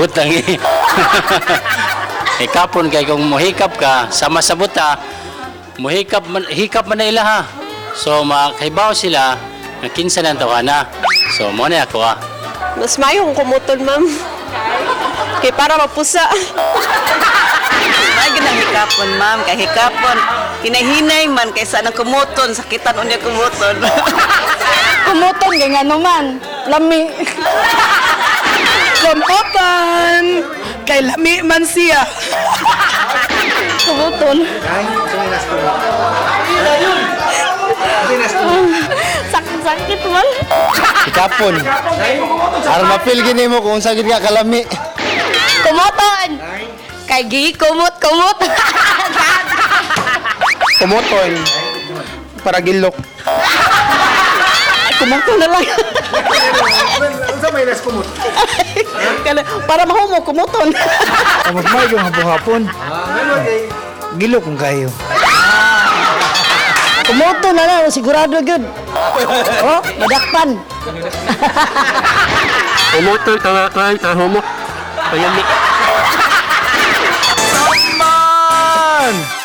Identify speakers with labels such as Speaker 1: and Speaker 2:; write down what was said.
Speaker 1: Butang eh. Hikapon kay kung mohikap ka, sama sa buta, mohikap man, hikap man na ila ha. So makahibaw sila nga kinsa na ang tawhana. So mo na ako ah.
Speaker 2: Mas maayo kung kumuton, ma'am. Kay para mapusa.
Speaker 3: Ay, ginang hikapon, ma'am. Kay hikapon, hinahinay man kaysa nang kumuton, sakitan unya kumuton.
Speaker 4: Kumuton kay ngano man, lami.
Speaker 5: Kumuton! Kay lami man siya.
Speaker 4: Kumuton. Sakit-sakit man.
Speaker 6: Hikapon. Aron mapil gini mo kung unsa gid ka kalami.
Speaker 4: Kumuton. Kay gi kumot kumot.
Speaker 6: Kumuton. Para gilok.
Speaker 5: Ay, kumuton na lang.
Speaker 7: Unsa may last kumot?
Speaker 5: Para mahumo, kumuton.
Speaker 6: Mas may yung hapon-hapon. Gilok kung kayo.
Speaker 5: Kumuton na lang, sigurado gyud. Oh, madakpan.
Speaker 1: Kumuton ka ka homo. Kaya
Speaker 6: Man!